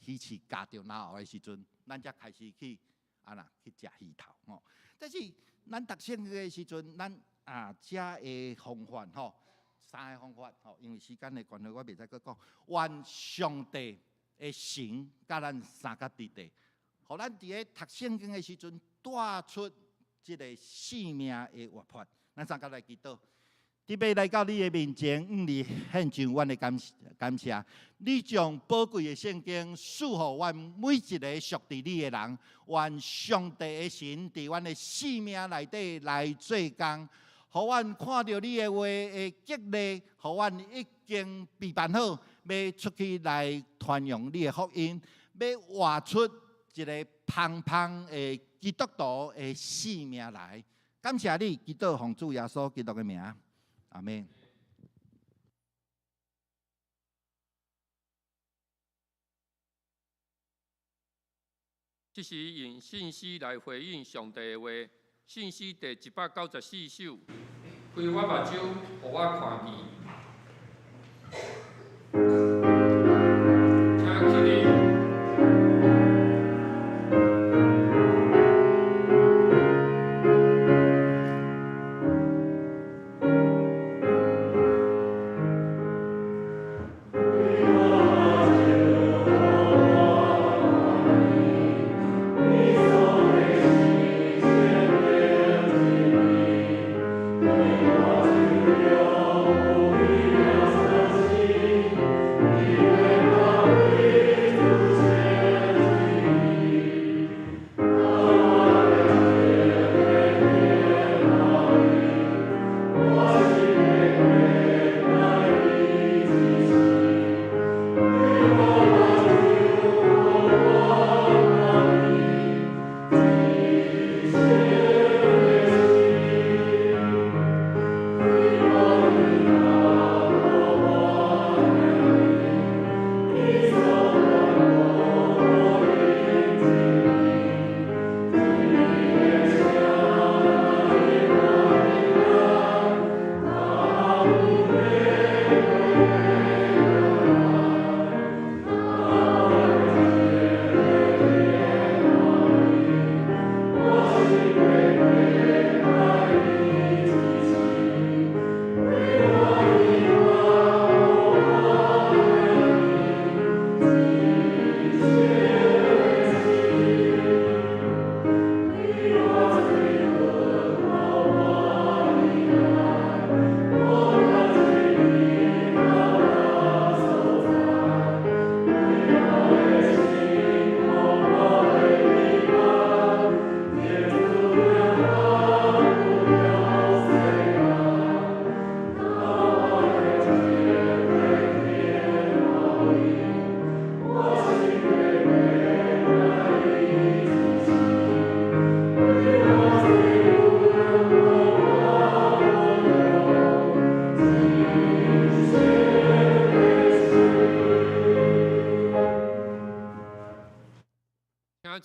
魚刺咬著嚨喉的時陣，咱才開始去按怎去食魚頭吼。這是咱讀聖經的時陣，咱啊這个方法吼，三个方法吼，因為時間的關係，我袂使閣講。願上帝的神佮咱相佮佇地，予咱佇咧讀聖經的時陣，帶出這个生命的活潑。咱三個來祈禱。特別來到你的面前，向你獻上阮的感感謝。你將寶貴的聖經賜予阮每一个屬佇你的人，願上帝的神佇阮的生命內底來做工，予阮看著你的話的激勵，予阮已經備辦好，欲出去來傳揚你的福音，欲活出一个芳芳的基督徒的生命來。感謝你，祈禱奉主耶穌基督的名。阿們。這是用信詩來回應上帝的話。信詩第194首。開我目睭，予我看見。請起立。開我目睭，予我看見。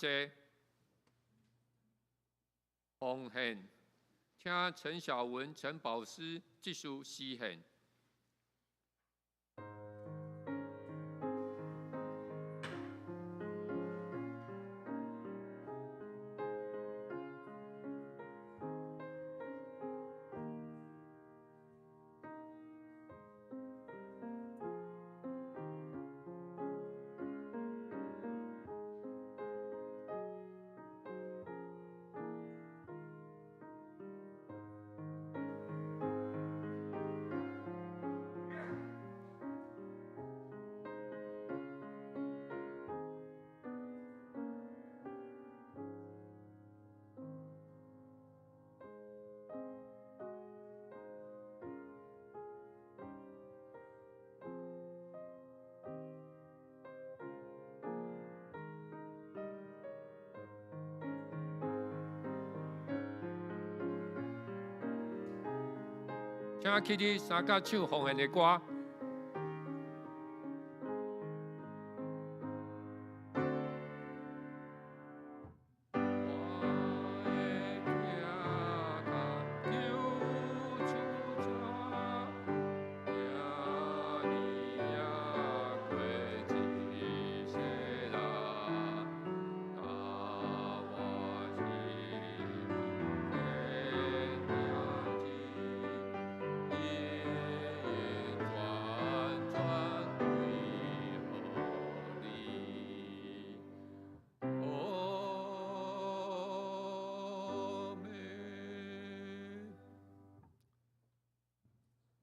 坐。奉献，请陈小文、陈宝师执事司献。請起立三甲唱奉獻的歌。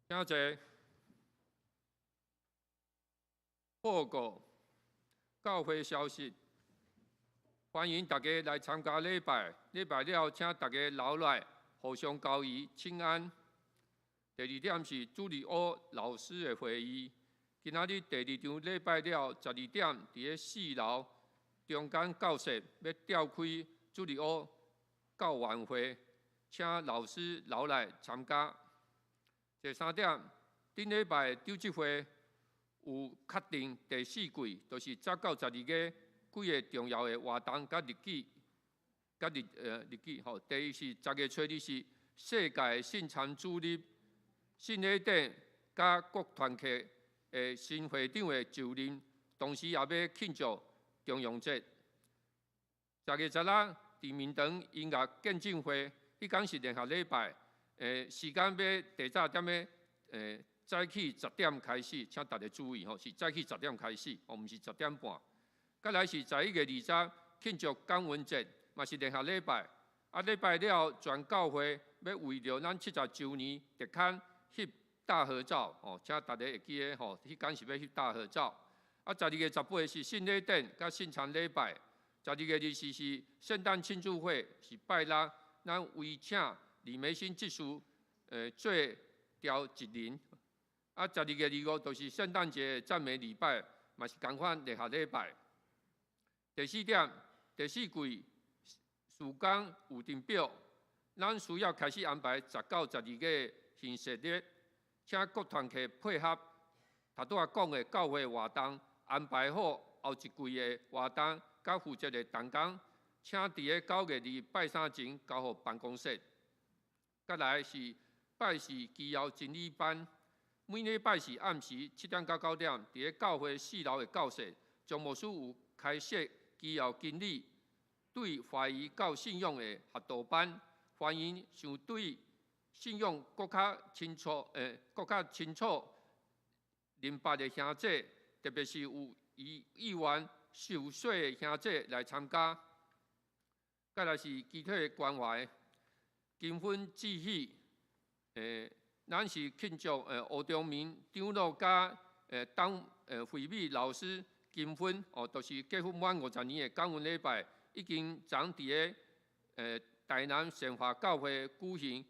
請坐。報告教會消息，歡迎大家來參加禮拜。禮拜了後，請大家留來互相交誼、請安。第二點是主日學老師的會議。今仔日第二場禮拜了，12點，佇咧四樓中間教室欲召開主日學教員會，請老師留來參加。第三點，頂禮拜長執會有確定第四季，就是10到12月幾个重要的活動佮日記，佮日日記吼。第一是10月初二是世界信餐主日，信禮典佮各團契的新會長的就任，同時也欲慶祝重陽節。10月16，佇明堂音樂見證會，彼工是聯合禮拜。時間欲提早踮咧，早起10點開始，請大家注意吼，是早起10點開始，哦，毋是10點半。再來是11月20慶祝感恩節，嘛是聯合禮拜。啊，禮拜了後，全教會欲為著咱70週年特刊翕大合照，哦，請大家會記得吼，彼工是欲翕大合照。啊，12月18是信禮典佮信餐禮拜。12月24是聖誕慶祝會，是拜六，咱委請李梅欣執事，做調一人。啊，12月25就是聖誕節讚美禮拜，嘛是仝款聯合禮拜。第四點，第四季事工有定表，咱需要開始安排10到12月行事曆，請各團契配合。頭拄仔講的教會活動安排好後一季的活動，佮負責的同工，請佇咧9月2拜三前交予辦公室。再來是拜四基要真理班，每禮拜四暗時7點到9點，佇咧教會4樓的教室，張牧師有開設基要真理對懷疑到信仰的學導班，歡迎想對信仰閣較清楚、閣較清楚明白的兄弟，特別是有意願受洗的兄弟來參加。再來是肢體的關懷。金婚致喜，咱是慶祝吳中明長老佮董惠美老師金婚哦，就是結婚滿50年的感恩禮拜，已經昨佇咧台南善化教會舉行。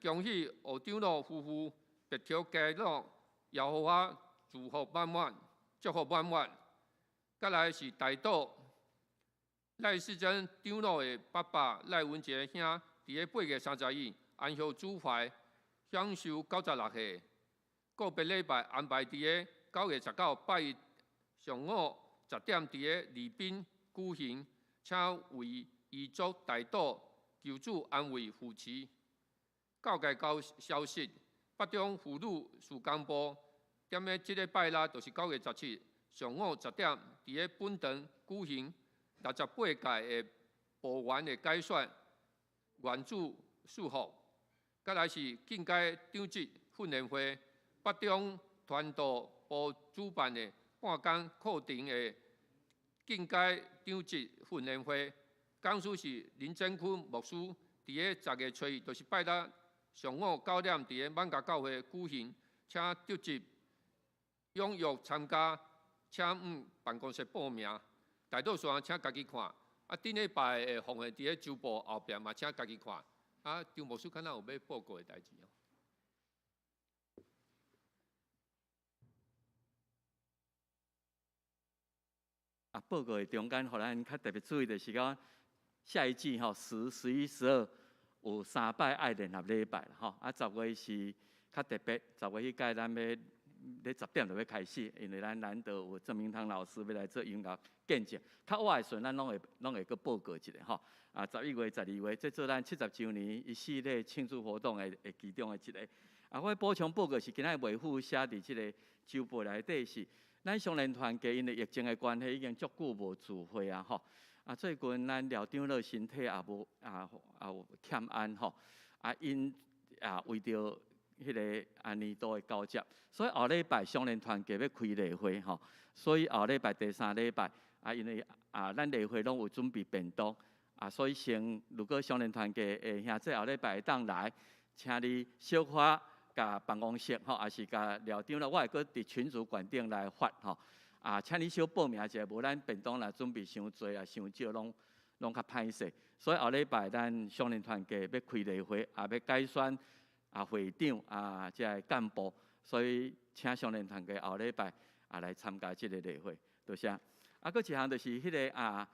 恭喜吳長老夫婦白頭偕老，耶和華祝福滿滿，祝福滿滿。再來是大島賴世珍長老的爸爸賴文傑兄。佇咧8月31，安息主懷，享壽96歲。告別禮拜安排佇咧9月19拜一上午10點，佇咧禮賓舉行，請為遺族代禱，求主安慰扶持。教界交消息，北中婦女事工部踮咧這禮拜六，就是9月17上午10點，佇咧本堂舉行68屆的部員的改選，願主賜福。再來是進階長職訓練會，北中傳道部主辦的半工課程的進階長職訓練會，講師是林真坤牧師，佇咧10月初二，就是拜六上午9點，佇咧艋舺教會舉行，請積極踴躍參加，請往辦公室報名。代禱事項請家己看，啊，頂禮拜會放佇咧周報後壁嘛，請家己看。啊，張牧師敢若有欲報告的代誌哦。啊，報告的中間，予咱較特別注意的是講，下一季吼10、11、12有三擺愛聯合禮拜啦吼。啊，10月是較特別，10月彼屆咱欲咧10點就欲開始，因為咱難得有鄭明堂老師欲來做音樂見證。較晚的時陣，咱攏會閣報告一下吼。啊，11月、12月，這做咱70週年一系列慶祝活動的其中的一個。啊，我補充報告是今仔日回復寫佇這个周報內底是，咱雙連團契因為疫情的關係，已經足久無聚會啊吼。啊，最近咱廖長老身體也無也也有欠安吼。啊，𪜶也為著彼个啊年度的交接，所以後禮拜雙連團契欲開例會吼。所以後禮拜第三禮拜啊，因為啊，咱例會攏有準備便當。啊，所以先如果雙連團契的兄弟後禮拜會當來，請你小可共辦公室吼，抑是共廖長老，我會閣佇群組館頂來發吼。啊，請你小報名一下，無咱便當若準備傷濟啊，傷少攏較歹勢。所以後禮拜咱雙連團契欲開例會，也欲改選啊會長啊，這个幹部，所以請雙連團契後禮拜也來參加這个例會，多謝。啊，閣一項就是彼个啊。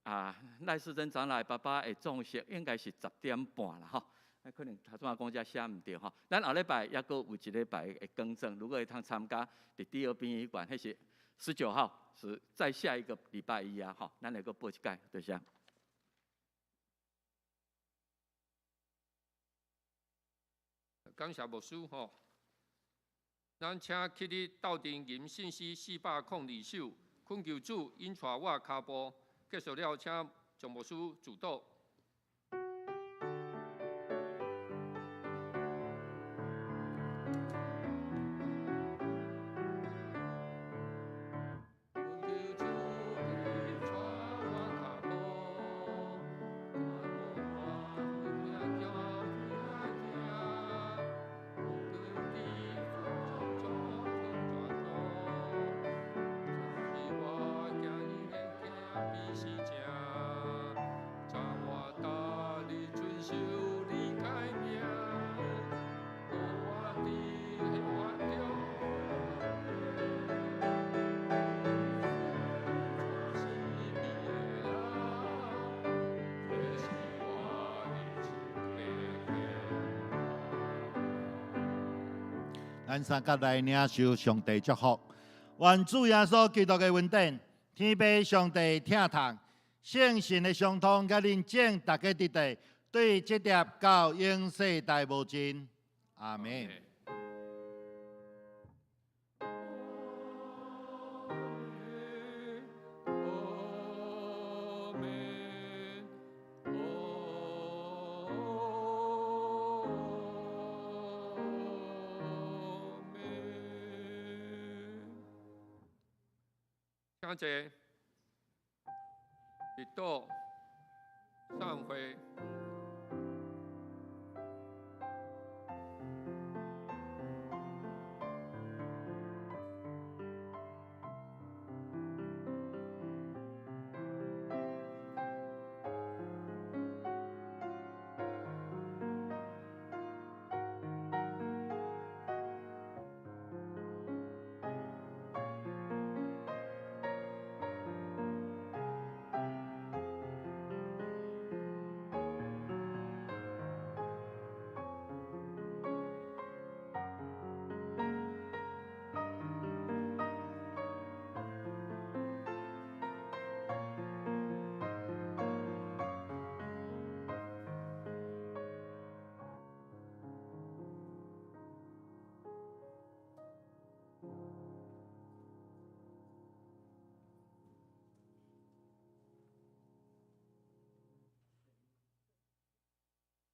啊，賴世珍長老爸爸的葬式應該是10點半啦，吼。啊，可能頭拄仔講這寫毋對吼。咱後禮拜猶閣有一禮拜會更正，如果會通參加佇第二殯儀館，彼是19號，是再下一個禮拜一啊，吼。咱會閣報一擺，多謝。感謝牧師吼。咱請起立鬥陣吟信詩402首，懇求主引帶我跤步。結束了，請張牧師主導。咱三甲來領受上帝祝福，願主耶穌基督的恩典、天父上帝疼痛、聖神的相通，佮恁眾逐家佇地，對這粒到永世代無盡。阿們。請坐，日禱散會。